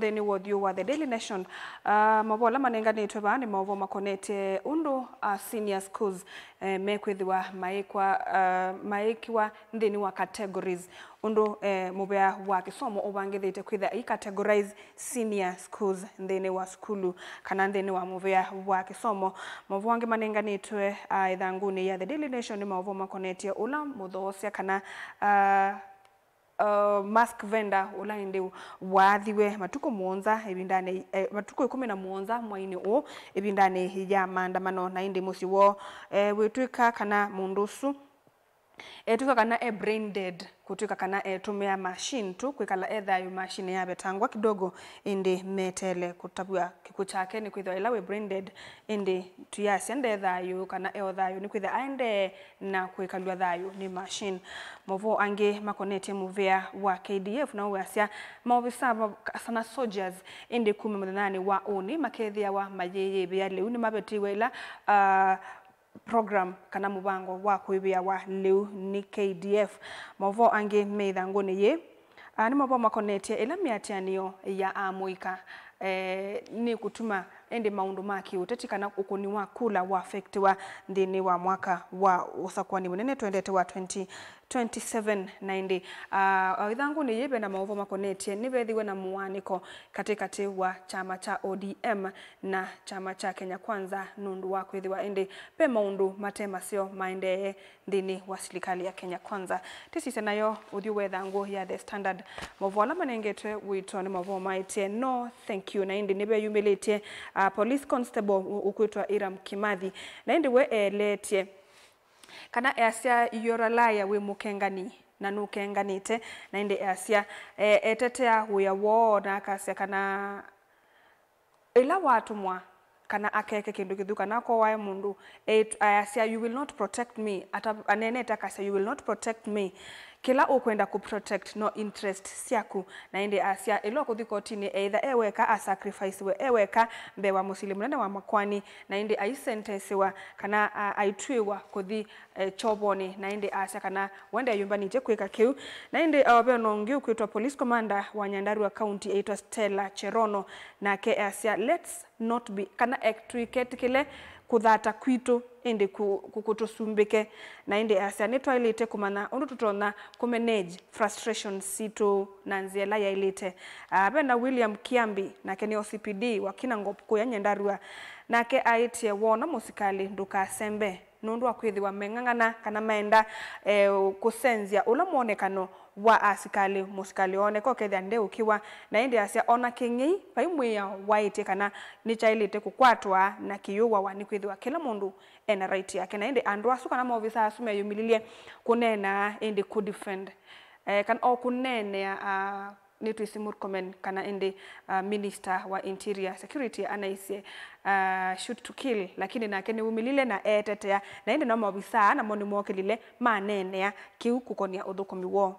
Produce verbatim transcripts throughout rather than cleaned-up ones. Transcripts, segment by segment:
Nthĩnĩ wa ũthyũ wa The Daily Nation, ah, maũvoo ala manenganĩtwe vaa nĩ maũvoo makonetye ũndũ, ah, senior schools, eh, mekwĩthĩwa maĩkwa, ah, maĩkĩwa nthĩnĩ wa categories, ũndũ, eh, mũvea wa kĩsomo ũvangĩthĩte kwĩtha ĩ categorize senior schools nthĩnĩ wa sukulu kana nthĩnĩ wa mũvea wa kĩsomo. Maũvoo angĩ manenganĩtwe, ah, ĩthangũnĩ ya The Daily Nation nĩ maũvoo makonetye ũla mũthoosya kana, ah, uh, mask vendor ũla ĩndĩ waathiwe matukũ mũonza ĩvindanĩ, eh, matukũ ĩkũmi na mũonza mwainĩ ũũ ĩvindanĩ ya maandamano, na ĩndĩ mũsyĩ woo, eh, wĩtw'ĩka kana mũndũ ũsu etw'ĩka kana e brain dead, kũtw'ĩka kana etũmĩa machine tu kwĩkala e thayũ, machine yavetangwa kidogo, ĩndĩ meteele kũtavw'a kĩkw'ũ kyake, nĩkwĩthĩwa ĩla wĩ brain dead, ĩndĩ tũyasya nde thayũ kana e o thayũ, nĩkwĩthĩa aendee na kwĩkalw'a thayũ nĩ machine. Maũvoo angĩ makonetye mũvĩa wa K D F na ũasya maovisaa ma-, kana soldiers ĩndĩ kuma mũthenyanĩ wa ũnĩ makethĩawa mayĩyĩvĩa lĩu nĩmavetĩwe ĩla, ah, program kana mũvango wa kũĩvĩawa lĩu nĩ K D F. Maũvoo angĩ me ĩthangũnĩ yĩĩ, ah, nĩ maũvoo makonetye ĩla mĩatĩanĩo ya amũika, eh, nĩkũtuma ĩndĩ maũndũ ma kĩũteti kana ũkũni wa kula wa affectiwa nthĩnĩ wa mwaka wa ũsakũani mũnene twendete wa twenty twenty-seven. Na ĩndĩ, ah, ĩthangũnĩ yĩĩ vena maũvoo makonetye nĩvethiwe na mũaanĩko katĩkatĩ wa kyama kya O D M na kyama kya Kenya Kwanza nũndũ wa kwĩthĩwa ĩndĩ ve maũndũ mate maseo maendee nthĩnĩ wa silikalĩ ya Kenya Kwanza. Tĩsisye nayo ũthyũ wa ĩthangũ ya The Standard. Maũvoo ala manengetwe wĩto nĩ maũvoo maĩtye no thank you, na ĩndĩ nĩveyumĩlĩtye, ah, police constable ũ-, ũkwĩtwa Iram Kimathi, na ĩndĩ we eeleetye kana easya, "You're a liar, wĩ mũkengani na nũkenganĩte." Na ĩndĩ easya, e-, etetea wĩa woo na akasya kana ĩla watũmwa kana akeke kĩndũ kĩthũku kana akowae mũndũ, e-, ayasya, "You will not protect me." Ata-, aneenete akasya, "You will not protect me." Kĩla ũkwenda kũ protect no interest syaku. Na ĩndĩ asya, ĩla ũkũthi kotinĩ, either e weka asacrificewe e weka mbee wa mũsili mũnene wa makwani, na ĩndĩ aisentensiwa kana a-, aitw'ĩwa kũthi, eh, kyovonĩ, na ĩndĩ asya kana we ndeyũmbanĩtye kwĩka kĩu. Na ĩndĩ, ah, ve ona ũngĩ ũkwĩtwa police commander wa Nyandarua County eĩtwa Stella Cherono, nake asya, "Let's not be," kana e-, tũiketĩkĩle kũthata kwitũ, ĩndĩ kũ-, kũ-, kũtũsumbĩke. Na ĩndĩ asya, "Nĩtwaĩlĩte kũmanya ũndũ tũtonya kũmanage frustrations sitũ na nzĩa ĩla yaĩlĩte." Ah, ve na William Kiambi, nake nĩ O C P D wa Kinangop kũya Nyandarua. Nake aĩtye woona mũsikalĩ ndũkasembe nũndũ wa kwĩthĩwa meng'ang'ana kana maenda, eh, kũsenzya ũla mwonekano wa asikalĩ, mũsikalĩ ooneka ũkethĩa ndeũkĩwa, na ĩndĩ asya ona Kĩng'ei vai mwĩao waĩtye kana nĩkyaĩlĩte kũkwatwa na kĩyũawa, nĩkwĩthĩwa kĩla mũndũ ena right yake. Na ĩndĩ andũ asu kana maovisa asu meyũmĩlilye kũneena ĩndĩ kũ defend, eh, kana o kũneenea, ah, nĩtwĩsĩ Murkomen kana ĩndĩ, ah, Minister wa Interior Security anaisye, ah, "Shoot to kill," lakini nake nĩwumĩlile na eetetea, na ĩndĩ no maovisaa namo nĩmookĩlile maneenea kĩu kũkonĩa ũthũkũmi woo.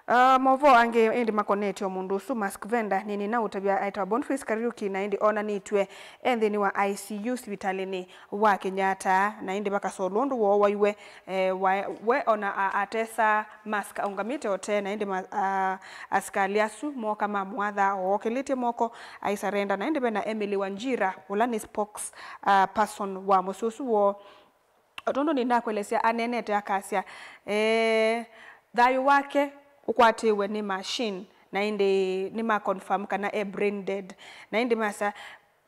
Ah, maũvoo angĩ ĩndĩ makonetye o mũndũ ũsu mask vendor, nĩnĩna ũtavya aĩtawa Boniface Kariuki, na ĩndĩ onanĩtw'e e nthĩnĩ wa I C U sivitalĩnĩ wa Kenyatta, na ĩndĩ vakasolwa ũndũ woowaiwe, eh, wa-, we ona a-, atesa mask aũngamĩte o tene, na ĩndĩ ma-, a-, asikalĩ asu mooka mamwatha ookĩlĩtye moko aisarenda. Na ĩndĩ ve na Emily Wanjira, ũla nĩ spokes, ah, person wa mũsyĩ ũsu woo. O tondũ nĩnakũelesya, aneenete akasya, eh, thayũ wake ũkwatĩĩwe nĩ machine, na ĩndĩ nĩma confirm kana e brain dead. Na ĩndĩ masya,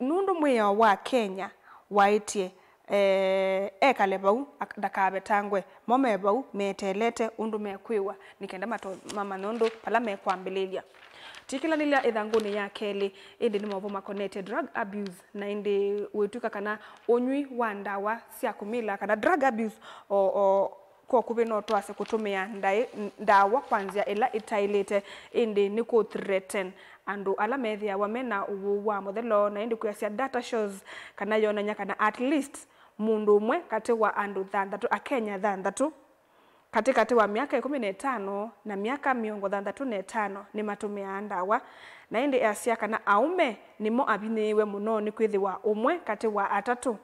nũndũ mwĩao wa Kenya waĩtye, eh, ekale vau, ak-, ndakavetangwe, mo me vau meteelete ũndũ mekwĩwa, nĩ kenda mato-, mamanya ũndũ vala mekwambĩlĩlya. Tikĩlanĩlya ĩthangũnĩ ya kelĩ, ĩndĩ nĩ maũvoo makonetye drug abuse, na ĩndĩ wĩtw'ĩka kana ũnyw'i wa ndawa sya kũmila kana drug abuse o, o, kwa ũkuvĩ no twasye kũtũmĩa ndaĩ, ndawa kwa nzĩa ĩla ĩtaĩlĩte, ĩndĩ nĩ kũ threaten andũ ala methĩawa me na ũwau wa mũthelo, na ĩndĩ kwĩasya data shows kana yonany'a kana at least mũndũ ũmwe katĩ wa andũ thanthatũ, Akenya thanthatũ, katĩkatĩ wa myaka ĩkũmi na ĩtano na myaka mĩongo thanthatũ na ĩtano nĩmatũmĩaa ndawa, na ĩndĩ easya kana aũme nĩmo avinyĩĩwe mũno nĩkwĩthĩwa ũmwe katĩ wa atatũ,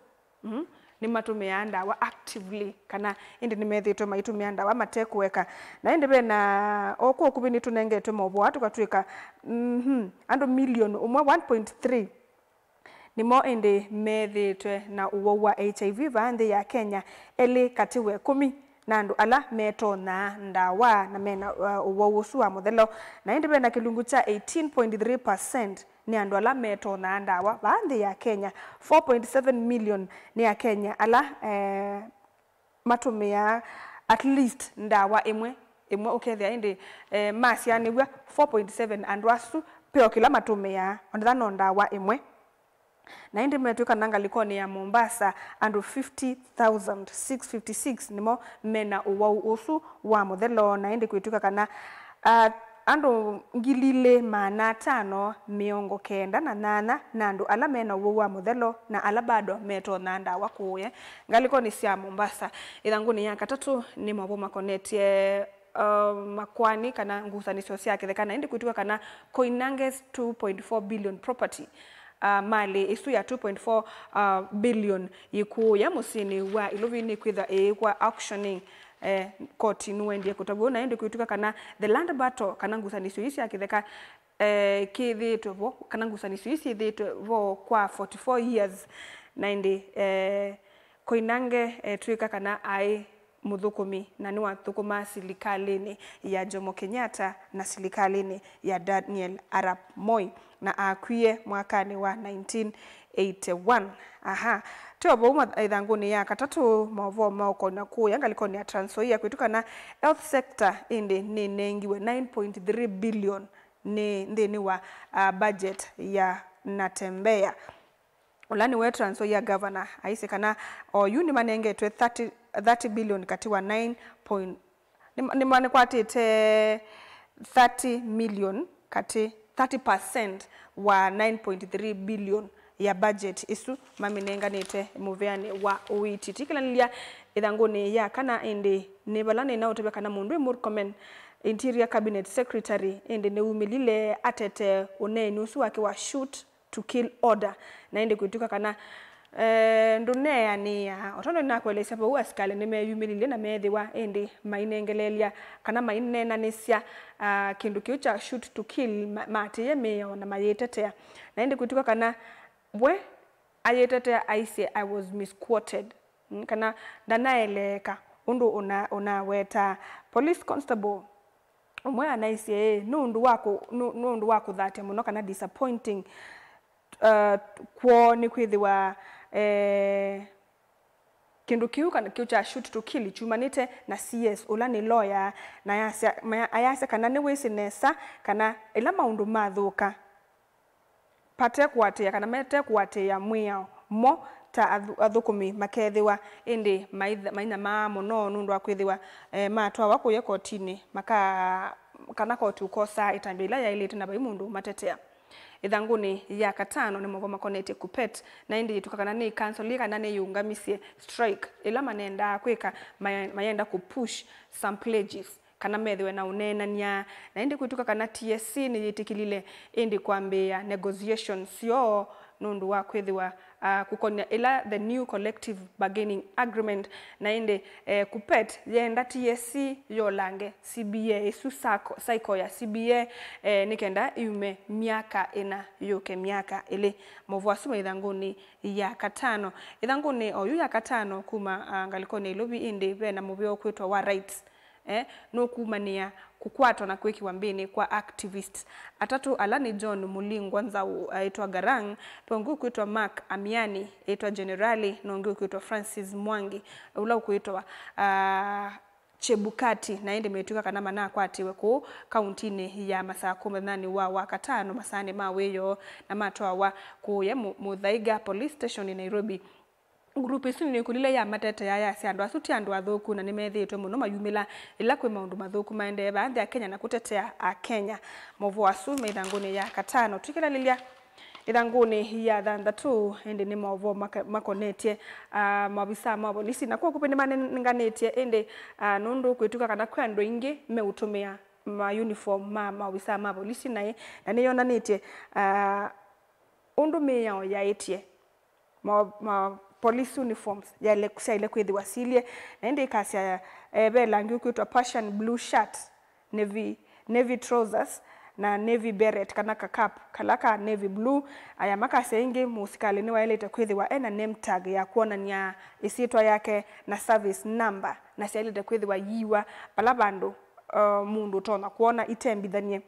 mm, nĩmatũmĩaa ndawa actively, kana ĩndĩ nĩmethĩĩtwe maitũmĩa ndawa mate kũeka. Na ĩndĩ ve na o kwa ũkuvĩ nĩtũnengetwe maũvoo aa tũkatw'ĩka, mhm, andũ milioni ũmwe, one point three, nĩmo ĩndĩ methĩĩtwe na ũwau wa H I V vaa nthĩ ya Kenya. Elĩ katĩ wa ĩkũmi na andũ ala metonyaa ndawa na mena, uh, ũwau ũsu wa mũthelo. Na ĩndĩ ve na kĩlungu kya eighteen point three percent nĩ andũ ala metonyaa ndawa vaa nthĩ ya Kenya. Four point seven million nĩ Akenya ala, eh, matũmĩaa at least ndawa ĩmwe, ĩmwe ũkethĩa ĩndĩ, eh, masyaanĩw'a four point seven andũ asu pe o kĩla matũmĩaa, onetha no ndawa ĩmwe. Na ĩndĩ metw'ĩkana ngalĩkonĩ ya Mombasa, andũ fifty thousand six fifty six nĩmo mena ũwau ũsu wa mũthelo, na ĩndĩ kwĩtw'ĩka kana, ah, andũ ngili ilĩ maana atano mĩongo kenda na nyanya na andũ ala mena ũwau wa mũthelo na ala bado metonyaa ndawa kũũye. Ngalĩkonĩ sya Mombasa, ĩthangũnĩ ya katatũ nĩ maũvoo makonetye, uh, makoani kana ngusanĩsyo sya kĩtheka, na ĩndĩ kwĩtw'ĩka kana Koinange's two point four billion property, uh, malĩ ĩsu ya two point four, uh, billion yĩkũũya mũsyĩnĩ wa Ilovi nĩkwĩthwa ĩĩkwa auctioning, eh, koti nĩwendie kũtavw'a ũu, na ĩndĩ kwĩtw'ĩka kana the land battle kana ngusanĩsyo ii sya kĩtheka, eh, kĩthĩĩtwe vo, kana ngusanĩsyo ii syĩthĩĩtwe vo kwa forty-four years, na ĩndĩ, eh, Koinange etw'ĩka kana aĩ mũthũkũmi na nĩwathũkũmaa silikalĩnĩ ya Jomo Kenyatta na silikalĩnĩ ya Daniel Arap Moi, na akwie mwakanĩ wa nineteen eighty-one. Aha. Teo vau ma-, ĩthangũnĩ ya katatũ, maũvoo maũkonya kũũya ngalĩkonĩ ya Trans Nzoia kwĩtw'ĩka kana health sector ĩndĩ nĩnengiwe nine point three billion nĩ nthĩnĩ wa, ah, budget ya Natembeya. Ũla nĩwe Trans Nzoia governor aisye kana oyu nĩmanengetwe thirty, thirty billion katĩ wa nine point, nĩma-, nĩma-, nĩkwatĩte thirty million katĩ, thirty percent wa nine point three billion ya budget ĩsu mamĩnenganĩte mũveanĩ wa ũiiti. Tũikĩlanĩlya ĩthangũnĩ ya kana, ĩndĩ nĩ vala nĩnaũtavya kana mũndũ wĩ Murkomen, Interior Cabinet Secretary, ĩndĩ nĩwumĩlile atete ũneeni ũsu wake wa shoot to kill order, na ĩndĩ kwĩtw'ĩka kana, eh, ndũneanĩaa. O tondũ nĩnakũelesya vau, asikalĩ nĩmeyumĩlilye na meethĩwa ĩndĩ mainengeleelya kana maineenanĩsya, ah, kĩndũ kĩu kya shoot to kill, ma-, maatĩĩe mĩao na mayĩtetea. Na ĩndĩ kwĩtw'ĩka kana we ayĩtetea aisye, "I was misquoted," mm, kana ndanaeleeka ũndũ ũna-, ũnawetaa. Police constable ũmwe anaisye, ĩ, nũndũ wa kũ-, nũ-, nũndũ wa kũthatya mũno kana disappointing, uh, kwoo nĩ kwĩthĩwa, eh, kĩndũ kĩu kana kĩu kya shoot to kill kyumanĩte na C S, ũla nĩ lawyer, na ayasya, maya-, ayasya kana nĩwĩsĩ nesa kana ĩla maũndũ mathũka, vate kũatĩĩa kana mate kũatĩĩa mwĩao mo ta athu-, athũkũmi makethĩwa, ĩndĩ maitha-, mainyamaa mũno nũndũ wa kwĩthĩwa, eh, matwawa kũya kotinĩ maka-, kana koti ũkosaa ĩtambya ĩla yaĩlĩte na vai mũndũ ũmatetea. Ĩthangũnĩ ya katano nĩ maũvoo makonetye KUPPET, na ĩndĩ yĩtw'ĩka kana nĩ ĩkansoli kana nĩyĩũngamisye strike ĩla manendaa kwĩka, maya-, mayenda kũ push some pledges kana methĩwe na ũneenany'a. Na ĩndĩ kwĩtw'ĩka kana T S C nĩyĩtĩkĩlile ĩndĩ kwambĩĩa negotiations syoo nũndũ wa kwĩthĩwa, ah, kũkonya ĩla the new collective bargaining agreement, na ĩndĩ, eh, KUPPET yenda T S C yolange C B A ĩsu, sako-, cycle ya C B A, eh, nĩ kenda yume myaka ĩna yũke myaka ĩlĩ. Maũvoo asu me ĩthangũnĩ ya katano. Ĩthangũnĩ oyu ya katano kuma, ah, ngalĩkonĩ ya Ilovi, ĩndĩ ve na mũvĩa ũkwĩtwa wa rights, eh, nũkumanĩa kũkwatwa na kwĩkĩwa mbĩnĩ kwa activists atatũ, ala nĩ John Mulingwa Nzau, aĩtwa Garang, ve ũngĩ ũkwĩtwa Mark Amiani, ĩtwa Generali, na ũngĩ ũkwĩtwa Francis Mwangi, ũla ũkwĩtwa, ah, Chebukati, na ĩndĩ metw'ĩka kana manakwatiwe kũu kauntinĩ ya Masakũ mũthenyanĩ wa Wakatano masaanĩ ma wĩoo na matwawa kũũya Mu-, Muthaiga Police Station Nairobi. Ngurupu ĩsu nĩyĩkũlile yamatetea, yasya andũ asu ti andũ athũku na nĩmethĩĩtwe mũno mayumĩla ĩla kwĩ maũndũ mathũku maendee vaa nthĩ ya Kenya na kũtetea Akenya. Maũvoo asu me ĩthangũnĩ ya katano. Tũikĩlanĩlya ĩthangũnĩ ya thanthatũ, ĩndĩ nĩ maũvoo maka-, makonetye, ah, maovisaa ma volisi. Na kwa ũkuvĩ nĩmanenganĩtye, ĩndĩ, ah, nũndũ kwĩtw'ĩka kana kwĩ andũ aingĩ meũtũmĩa ma uniform ma maovisaa ma volisi naĩ, na nĩyonanĩtye, ah, ũndũ mĩao yaĩtye. Ma-, ma-, police uniforms yaĩle, syaĩle kwĩthĩwa silyĩ, na ĩndĩ ĩkasya, eh, ve langi ũkwĩtwa Persian blue shirt, navy, navy trousers, na navy beret kana kakapu kala ka navy blue. Aya makasya ĩngĩ, mũsikalĩ nĩwaĩlĩte kwĩthĩwa e na name tag ya kwonany'a ĩsyĩtwa yake na service number, na syaĩlĩte kwĩthĩwa yiwa vala vandũ, uh, mũndũ ũtonya kwona itembithanie.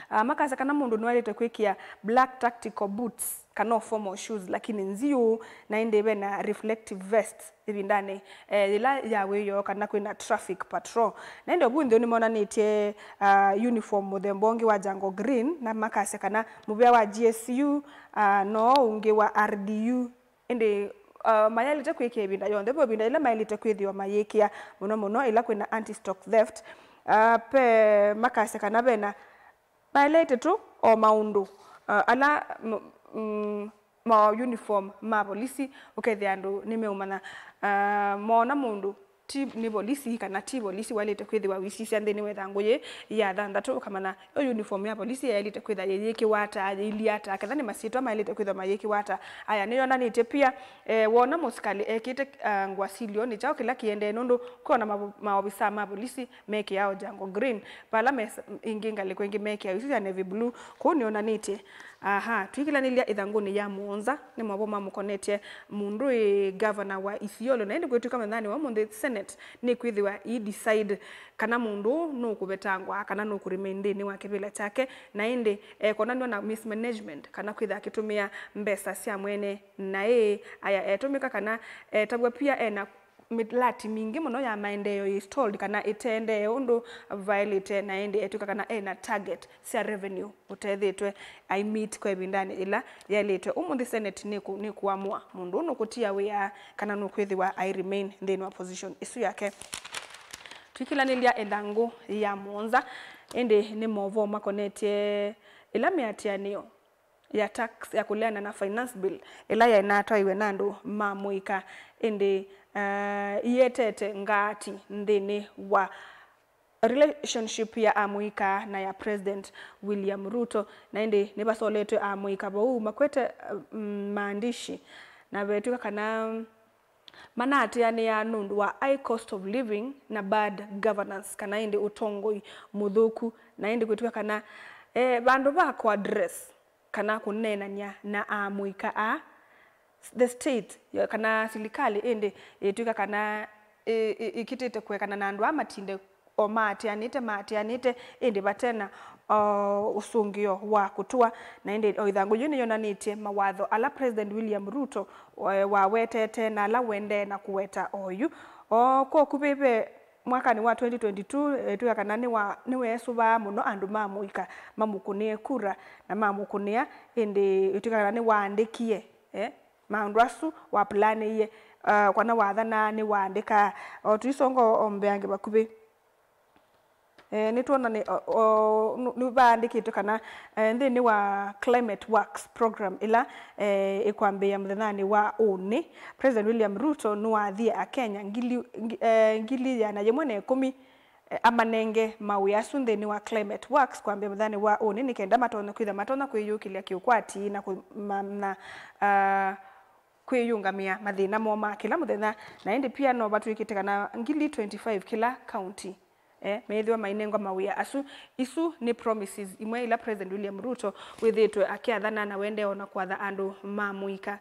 Ah, makasya kana mũndũ nĩwaĩlĩte kwĩkĩa black tactical boots kana o formal shoes, lakini nziũ, na ĩndĩ ve na reflective vest ĩvindanĩ, eh, yĩla ya wĩoo kana kwĩna traffic patrol. Na ĩndĩ ovu nthĩ nĩmonanĩtye, ah, uniform mũthemba ũngĩ wa jungle green, na makasya kana mũvĩa wa G S U, ah, no ũngĩ wa R D U. Ĩndĩ, uh, mayaĩlĩte kwĩkĩa ĩvinda yonthe. Ve ĩvinda yĩla maĩlĩte kwĩthĩwa mayĩkĩa, mũno mũno ĩla kwĩna anti-stock theft. Uh, ve makasya kana vena maelete tu o maũndũ, uh, ala m-, mm, ma uniform ma volisi, ũkethĩa andũ nĩmeũmanya, uh, moona mũndũ ti, nĩ volisi kana ti volisi, waĩlĩte kwĩthĩwa ũisisya nthĩnĩ wa ĩthangũ yĩĩ ya thanthatũ, ũkamanya yo uniform ya volisi yaĩlĩte kwĩthwa yĩyĩkĩwa ata, yĩilyĩ ata, ketha nĩ masyĩtwa maĩlĩte kwĩthwa mayĩkĩwa ata. Aya nĩyonanĩtye pia, eh, woona mũsikalĩ ekĩte, ah, ngũa silyo, nĩ kyaũ kĩla kĩendee, nũndũ kwĩona mavo-, maovisa ma volisi mekĩaa o jungle green, vala me s-, ingĩ ngalĩko ingĩ mekĩaa isu sya navy blue. Kũu nĩyonanĩtye. Aha, twĩkĩlanĩlya ĩthangũnĩ ya mũonza, nĩ maũvoo mamũkonetye mũndũ ĩ governor wa Isiolo, na ĩndĩ kwĩtw'ĩka mũthenyanĩ wa ũmũnthĩ Senate nĩkwĩthĩwa ĩ decide kana mũndũ ũũ nũkũvetangwa kana nũkũremain nthĩnĩ wa kĩvĩla kyake, na ĩndĩ ekonanw'a na mismanagement kana kwĩthĩa akĩtũmĩa mbesa sya mwene naĩ. Aya etũmĩka kana etavw'a pia ena mĩlati mingĩ mũno ya maendeeo yĩ stalled kana ĩtendee ũndũ vaĩlĩte, na ĩndĩ etw'ĩka kana ena target sya revenue ũtethĩtwe ai meet kwa ĩvindanĩ ĩla yaĩlĩtwe. Ũmũnthĩ Senate nĩkũ-, nĩkũamũa mũndũ ũũ nũkũtia wĩa kana nũkwĩthĩwa ai remain nthĩnĩ wa position ĩsu yake. Twĩkĩlanĩlya ĩthangũ ya mũonza, ĩndĩ nĩ maũvoo makonetye ĩla mĩatĩanĩo ya tax ya kũleana na finance bill ĩla yaĩ natwaiwe na andũ ma mũika, ĩndĩ, uh, ietete ngaati nthĩnĩ wa relationship ya amũika na ya President William Ruto, na ĩndĩ nĩvasoletwe amũika vau makwete, mm, maandishi, na vetw'ĩka kana manaatĩanĩaa nũndũ wa high cost of living na bad governance, kana ĩndĩ ũtongoi mũthũku, na ĩndĩ kwĩtw'ĩka kana, eh, vandũ va kũaddress kana kũneenany'a na amũika aa, the state, ya, kana silikalĩ ĩndĩ ĩtw'ĩka kana ĩ-, ĩ-, ĩkĩtĩte kũekana na andũ aa matinde o maatĩanĩte, maatĩanĩte, ĩndĩ vate na, o, ũsũngĩo wa kũtũa. Na ĩndĩ o ĩthangũ yĩu nĩyonanĩtye mawatho ala President William Ruto, e, wawetete na ala ũendee na kũweta oyu. O, kwa ũkuvĩ ve mwakanĩ wa twenty twenty-two, e, twĩka kana nĩwa-, nĩweesũvaa mũno andũ ma mũika mamũkũnĩe kura na mamũkũnĩa, ĩndĩ ĩtw'ĩka kana nĩwaandĩkie, e, maũndũ asu waplanĩie, uh, kana wathanaa nĩwaandĩkaa. O tũisonga o mbeange vakuvĩ, eh, nĩtwona nĩ, o, o, nũ-, nĩvaandĩkĩtwe kana, eh, nthĩnĩ wa Climate Works program ĩla, eh, ĩkwambĩĩa mũthenyanĩ wa ũnĩ, President William Ruto nĩwathie Akenya ngili, ngi-, eh, ngili ĩana yĩmwe na ĩkũmi, eh, amanenge mawĩa asu nthĩnĩ wa Climate Works kwambĩĩa mũthenyanĩ wa ũnĩ, nĩ kenda matonye kwĩthwa matonya kwĩyũkĩlya kĩũkwati na kũmanya, ah, kwĩyũngamĩa mathĩna moo ma kĩla mũthenya. Na ĩndĩ pia no vatw'ĩkĩte kana ngili twenty-five kĩla county, eh, meĩthĩwa mainengwa mawĩa asu. Isu nĩ promises imwe ila President William Ruto wĩthĩĩtwe akĩathana na wendee ona kwatha andũ ma mũika.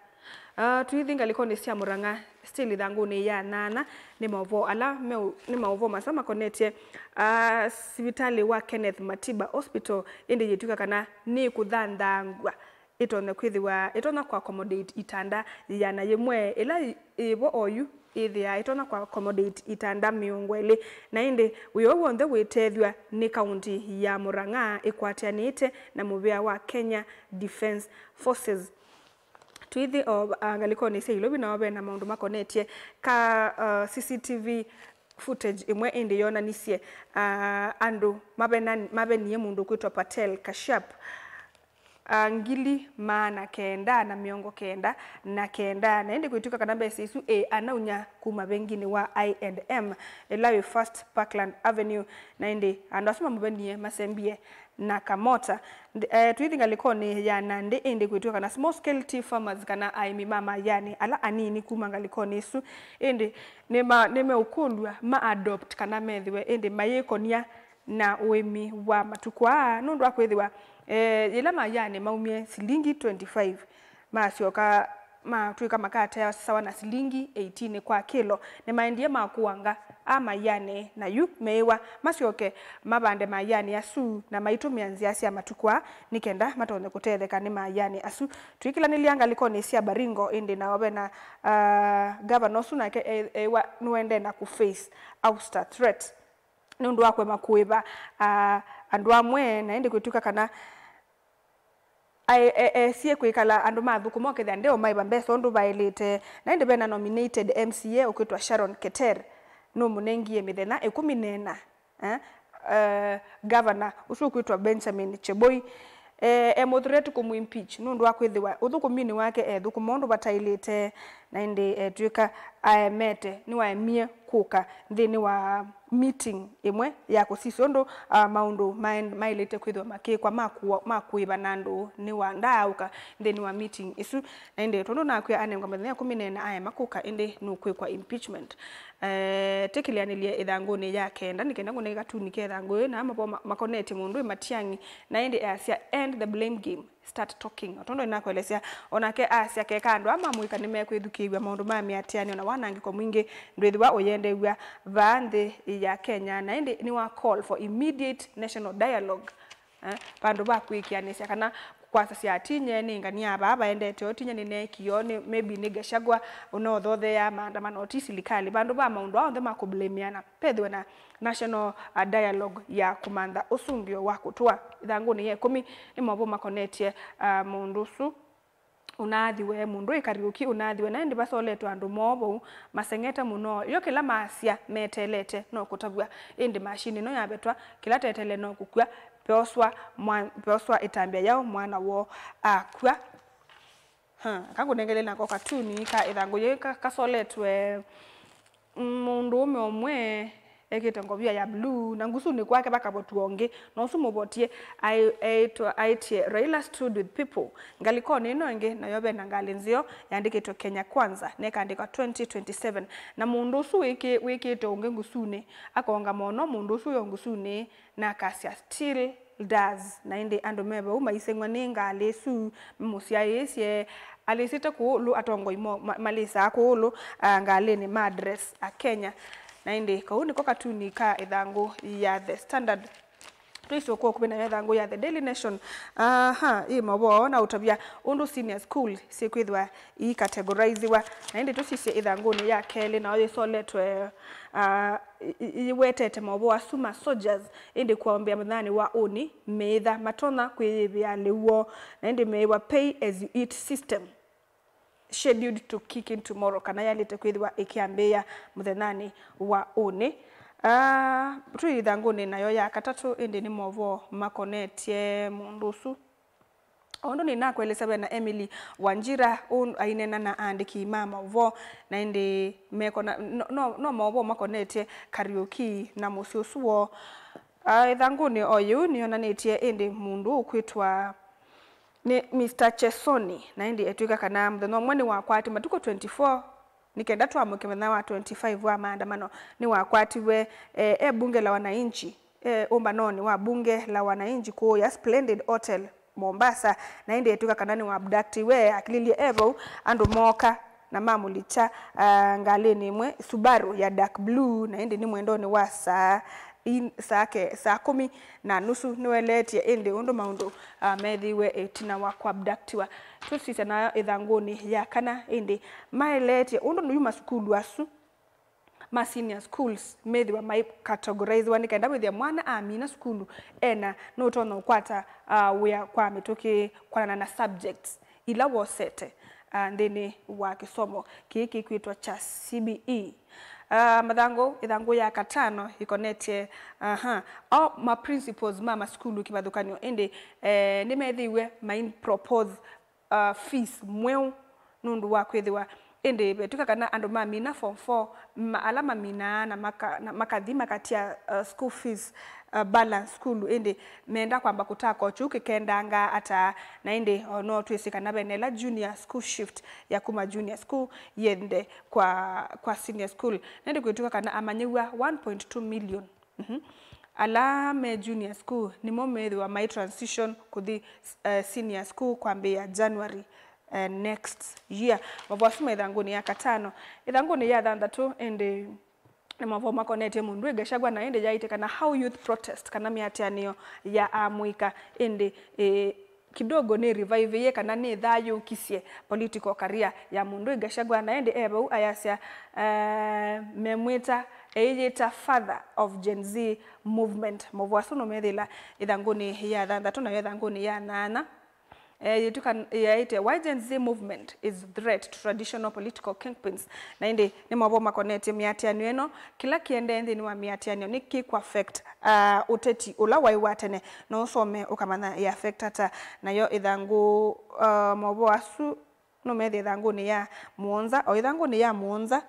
Ah, tũithi ngalĩkonĩ sya Murang'a, still ĩthangũnĩ ya nyanya, nĩ maũvoo ala meũ-, nĩ maũvoo masa makonetye, ah, sivitalĩ wa Kenneth Matiba Hospital, ĩndĩ yĩtw'ĩka kana nĩkũthanthangw'a, ĩtonya kwĩthĩwa, ĩtonya kũ accommodate itanda ĩana yĩmwe, ĩla yĩ-, yĩvo oyu ĩthĩaa ĩtonya kũ accommodate itanda mĩongo ĩlĩ. Na ĩndĩ wĩa ũũ w'onthe wĩtethw'a nĩ kaunti ya Murang'a ĩkwatĩanĩte na mũvĩa wa Kenya Defence Forces. Tũithi o, ah, ngalĩkonĩ sya ilovi, nao ve na maũndũ makonetye ka, ah, C C T V footage ĩmwe ĩndĩ yonanisye, ah, andũ mavena-, mavenie mũndũ kwĩtwa Patel Kashyap. ah, ngili maana kenda na mĩongo kenda na kenda, na ĩndĩ kwĩtw'ĩka kana mbesa isu ĩ anaunya kuma venginĩ wa I and M ĩla wĩ First Parkland Avenue, na ĩndĩ andũ asu mamũvenie masembie na kamota. Nd-, eh, tũithi ngalĩkonĩ ya nandĩ, ĩndĩ kwĩtw'ĩka kana small scale tea farmers kana aĩmi ma mayanĩ ala anini kuma ngalĩkonĩ isu, ĩndĩ nĩma-, nĩmeũkũlw'a ma adopt kana methĩwe ĩndĩ mayĩkonia na ũĩmi wa matukũ aa, nũndũ wa kwĩthĩwa, eh, yĩla mayanĩ maumie silingi twenty-five, masyoka matw'ĩka makatea sawa na silingi eighteen kwa kĩlo. Nĩmaendie makũanga a mayanĩ, na yu meĩwa masyoke mavande mayanĩ asu na maitũmĩa nzĩa sya matukũ aa nĩ kenda matonye kũtetheka nĩ mayanĩ asu. Twĩkĩlanĩlya ngalĩkonĩ sya Baringo, ĩndĩ nao vena, ah, gavana ũsu nake e-, eĩwa nũendee na kũ face ouster threat nũndũ wa kũema kũĩva, ah, andũ amwe, na ĩndĩ kwĩtw'ĩka kana ae-, e-, esie kwĩkala andũ mathũkũma ũkethĩa ndeo maĩva mbesa ũndũ vaĩlĩte. Na ĩndĩ vena nominated M C A ũkwĩtwa Sharon Keter, nũmũnengie mĩthenya ĩkũmi na ĩna, eh, eh, gavana ũsu ũkwĩtwa Benjamin Cheboi, eh, emũthreat kũmũimpeach nũndũ wa kwĩthĩwa ũthũkũminĩ wake ethũkũma ũndũ vataĩlĩte, na ĩndĩ etw'ĩka aemete, nĩwaemie kũka nthĩnĩ wa meeting ĩmwe ya kũsisya ũndũ, ah, maũndũ maen-, maĩlĩte kwĩthĩwa makĩkwa ma kũa-, ma kũĩva na andũ nĩwa ndaaũka nthĩnĩ wa meeting ĩsu. Na ĩndĩ tondũ nakw'a anengwa mĩthenya ĩkũmi na ĩna aema kũka, ĩndĩ nũkwĩkwa impeachment. Eh, tĩkĩlĩanĩlye ĩthangũnĩ ya kenda, nĩ kenda ngũnenge katuni ke ĩthangũ yĩĩ, na amwe vo ma-, makonetye mũndũ ĩ Matiang'i, na ĩndĩ easya, "End the blame game, start talking." O tondũ nĩnakũelesya, o nake asya keka andũ aa ma mũika nĩmekwĩthukĩĩw'a maũndũ ma mĩatĩanĩo na wanangĩko mwingĩ ndwĩthĩwa ũyendeew'a vaa nthĩ ya Kenya, na ĩndĩ nĩwa call for immediate national dialogue, eh, vandũ va kwĩkĩanĩsya kana kwasasya atinyie nĩ ngania vaa vaendete o, tinyie nĩneekie o, nĩ, maybe nĩ Gachagua ũnothotheaa maandamano, ti silikalĩ. Vandũ va maũndũ aa onthe ma kũblameana, vethĩwe na national, ah, dialogue ya kũmantha ũsũngĩo wa kũtũa. Ĩthangũnĩ ya ĩkũmi nĩ maũvoo makonetye, ah, mũndũ ũsu ũnaathiwe, mũndũ ĩ Kariuki ũnaathiwe, na ĩndĩ vasoletwe andũ moo vau maseng'ete mũno. Yo kĩla maasya meteelete no kũtavw'a, ĩndĩ machine ĩno yavetwa, kĩla teteele no kũkw'a, peoswa mwa-, peoswa ĩtambya yaũ mwana woo akw'a. Ha, kangũnengele nako katuni ka ĩthangũ yĩĩ ka-, kasoletwe, mm, mũndũũme ũmwe ekĩte ngovia ya blue, na ngusunĩ kwake vakavotw'a ũngĩ, na ũsu mũvotie ai-, eĩtwa, aĩtye, "Raila stood with people." Ngalĩkonĩ ĩno ĩngĩ, nayo ve na ngalĩ nzeo yandĩkĩtwe Kenya Kwanza, na ĩkandĩkwa twenty twenty-seven. Na mũndũ ũsu wĩkĩ-, wĩkĩte ũngĩ ngusunĩ, akonga mono mũndũ ũsu wĩ o ngusunĩ, na akasya, "Still does." Na ĩndĩ andũ me vau maiseng'w'a nĩ ngalĩ ĩsu, mamũsyaĩĩsye, alĩsĩte kũũlũ, atongoi mo ma-, malĩsaa kũũlũ, ah, ngalĩnĩ ma address Akenya. Na ĩndĩ kau nĩko katuni ka ĩthangũ ya The Standard. Tũisũkũa ũkuvĩ nayo ĩthangũ ya The Daily Nation. Aha, ĩ maũvoo na ũtavya ũndũ senior school syĩkwĩthĩwa iikategoraiziwa. Na ĩndĩ tũsisye ĩthangũnĩ ya kelĩ, nayo yĩsoletwe, ah, i-, i-, yĩwetete maũvoo asu ma soldiers, ĩndĩ kũambĩa mũthenyanĩ wa ũnĩ, meĩtha matonya kwĩyĩvĩa lĩu woo, na ĩndĩ meĩwa pay as you eat system scheduled to kick in tomorrow, kana yaĩlĩte kwĩthĩwa ĩkĩambĩĩa mũthenyanĩ wa ũnĩ. Ah, twĩ ĩthangũnĩ nayo ya katatũ, ĩndĩ nĩ maũvoo makonetye mũndũ ũsu. O ũndũ nĩnakũelesya, ve na Emily Wanjira, ũũ aineena na aandĩki ma maũvoo, na ĩndĩ mekona, no, no, no maũvoo makonetye Kariuki na mũsyĩ ũsu woo. Ah, ĩthangũnĩ o yĩu nĩyonanĩtye ĩndĩ mũndũ ũkwĩtwa nĩ Mister Chesoni, na ĩndĩ etw'ĩka kana mũthenya ũmwe nĩwakwati matukũ twenty-four, nĩ kenda twamũke mũthenya wa twenty-five wa maandamano, nĩwakwatiwe, eh, e bunge la wananchi, eh, ũmbanonĩ wa bunge la wananchi kũũya Splendid Hotel Mombasa, na ĩndĩ etw'ĩka kana nĩwa abductiwe, akililye e vau, andũ mooka na mamũlikya, ah, ngalĩnĩ ĩmwe Subaru ya dark blue, na ĩndĩ nĩ mwendonĩ wa saa in-, saa ke-, saa kũmi na nusu. Nĩweleetye ĩndĩ ũndũ maũndũ, ah, meethĩiwe ĩtina wa kũabductiwa. Tũsisya nayo ĩthangũnĩ ya kana, ĩndĩ maeleetye ũndũ yu masukulu asu ma senior schools methĩwa mai categoriziwa, nĩ kenda wĩthĩa mwana amina sukulu ena nũtonya ũkwata, ah, wĩa kwa mĩtũkĩ kwanana na subjects ila wosete. ah, nthĩnĩ wa kĩsomo kĩĩ kĩkwĩtwa kya C B E. Ah, mathangũ, ĩthangũ ya katano ĩkonetye, aha, o ma principals ma masukulu kĩvathũkany'o, ĩndĩ, eh, nĩmethĩiwe main propose, ah, fees mweũ nũndũ wa kwĩthĩwa ĩndĩ vetw'ĩka kana andũ mamina form four, ma, ala maminaa na maka-, na makathi makatia, uh, school fees, uh, balance sukulu, ĩndĩ menda kwamba kũtaka o kĩu kĩkendangaa ata. Na ĩndĩ o no twĩsĩ kana vena ĩla junior school shift ya kuma junior school yende kwa, kwa senior school. Na ĩndĩ kwĩtw'ĩka kana amanyĩw'a one point two million, mhm, ala me junior school nĩmo methĩwa mai transition kũthi, uh, senior school kwambĩĩa January, uh, next year. Mavũ asu me ĩthangũnĩ ya katano. Ĩthangũnĩ ya thanthatũ, ĩndĩ nĩ mavũ makonetye Mundui Gachagua, na ĩndĩ yaĩte kana how youth protest, kana mĩatĩanĩo ya amũika, ĩndĩ, eh, kidogo nĩ revive-ĩe kana nĩ thayũũkisye political career ya Mundui Gachagua, na ĩndĩ e vau ayasya, eh, memwĩta, eyĩta father of Gen Z movement. Mavũ asu nũmethĩla ĩthangũnĩ ya thanthatũ, nayo ĩthangũnĩ ya nyanya. Eh, yĩtukan-, yaĩte, Why Gen Z Movement is Threat to Traditional Political Kingpins. Na ĩndĩ nĩ mavũ makonetye mĩatĩanĩo ĩno, kĩla kĩendee nthĩnĩ wa mĩatĩanĩo nĩ kĩkũ affect, ah, ũteti ũla waĩ wa tene. No ũsome ũkamanya ĩ affect ata. Nayo ĩthangũ, ah, mavũ asu nũmethĩa ĩthangũnĩ ya mũonza. O ĩthangũnĩ ya mũonza,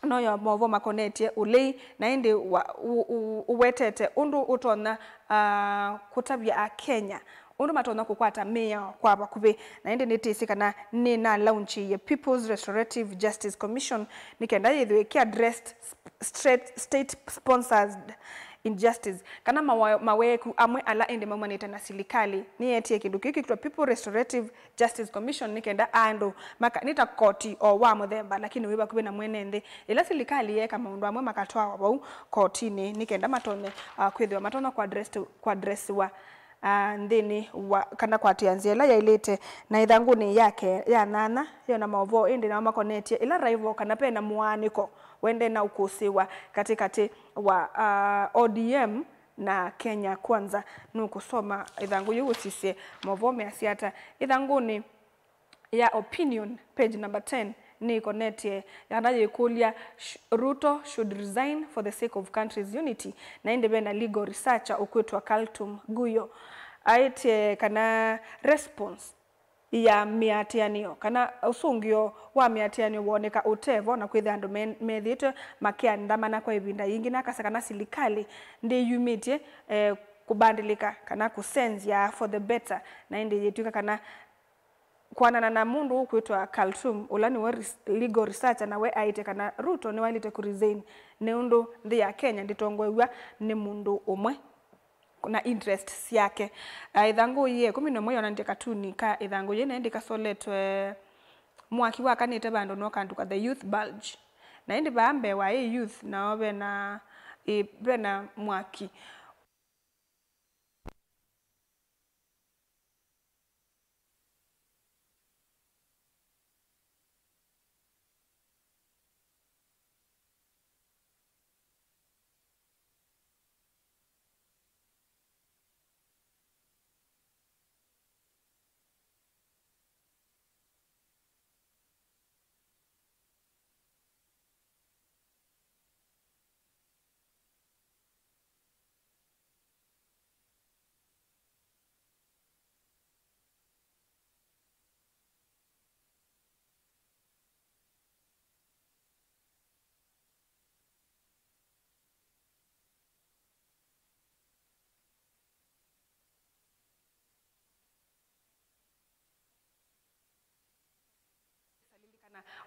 noyo mavũ makonetye ũlei, na ĩndĩ wa-, ũ-, ũ-, ũwetete ũndũ ũtonya, ah, kũtavya Akenya ũndũ matonya kũkwata mĩao kwa vakuvĩ. Na ĩndĩ nĩtĩsĩ kana nĩnalaunchĩie People's Restorative Justice Commission nĩ kenda yĩthĩwe ĩkĩ addressed sp-, straight state sponsored injustice, kana mawa-, maweeku amwe ala ĩndĩ maumanĩte na silikalĩ. Nĩyeetie kĩndũ kĩu kĩkwĩtwa People Restorative Justice Commission nĩ kenda andũ maka-, nĩ ta koti o wa mũthemba, lakini wĩ vakuvĩ na mwene nthĩ. Ĩla silikalĩ yeeka maũndũ amwe makatwawa vau kotinĩ nĩ kenda matonye, ah, kwĩthĩwa matonya kũaddress-, kũaddressiwa, ah, nthĩnĩ wa, kana kũatĩĩa nzĩa ĩla yaĩlĩte. Na ĩthangũnĩ yake ya nyanya yona maũvoo, ĩndĩ nao makonetye ĩla rival kana ve na mũaanĩko wendee na ũkũsĩĩwa katĩkatĩ wa, ah, O D M na Kenya Kwanza. Nũkũsoma ĩthangũ yĩu ũsisye maũvoo measya ata. Ĩthangũnĩ ya Opinion, page number ten, nĩkonetye kana yĩkũlya, sh-, Ruto should resign for the sake of country's unity. Na ĩndĩ ve na legal researcher ũkwĩtwa Kaltum Guyo aĩtye kana response ya mĩatĩanĩo kana ũsũngĩo wa mĩatĩanĩo woneka ũtevo, na kwĩthĩa andũ me-, methĩĩtwe makĩandamana kwa ĩvinda yingĩ, na akasya kana silikalĩ ndĩyumĩtye, eh, kũbandĩlĩka kana kũsenzya for the better. Na ĩndĩ yĩtw'ĩka kana kwanana na mũndũ ũkwĩtwa Kaltum, ũla nĩwe res-, legal researcher, na we aĩtye kana Ruto nĩwaĩlĩte kũresign nĩ ũndũ nthĩ ya Kenya ndĩtongoew'a nĩ mũndũ ũmwe na interest syake. Ah, ĩthangũ yĩ ĩkũmi na ũmwe yonanĩtye katuni ka ĩthangũ yĩĩ, na ĩndĩ kasoletwe mwaki wakanĩte vandũ no kandũ ka The Youth Bulge. Na ĩndĩ vaa mbee wa ĩ youth nao vena, ĩ, vena mwaki.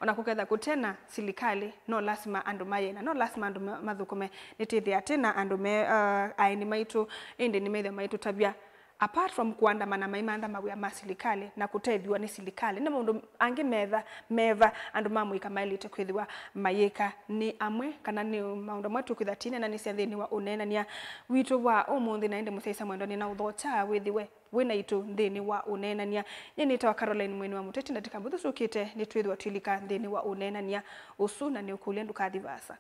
Ona kũketha kũte na silikalĩ, no lasima andũ mayĩe, na no lasima andũ ma-, mathũkũme. Nĩtĩthĩa tena andũ me, uh, aeni maitũ, ĩndĩ nĩmethĩa maitũtavya, apart from kũandamana maimantha mawĩa ma silikalĩ na kũtethw'a nĩ silikalĩ, nĩ maũndũ angĩ metha, meva andũ ma mũika maĩlĩte kwĩthĩwa mayĩka? Nĩ amwe, kana nĩ maũndũ amwe tũkwĩtha tinenanĩsya nthĩnĩ wa ũneenany'a witũ wa ũmũnthĩ? Na ĩndĩ mũsyaĩĩsya mwendwa, nĩnaũthokya wĩthĩwe wĩ naitũ nthĩnĩ wa ũneenany'a. Nyie nĩtawa Caroline Mweni wa Mũteti. Ndatĩka mbũthũ syũkĩte nĩtwĩthĩwa twĩlika nthĩnĩ wa ũneenany'a ũsu, na nĩũkũlya ndũkathi vaasa.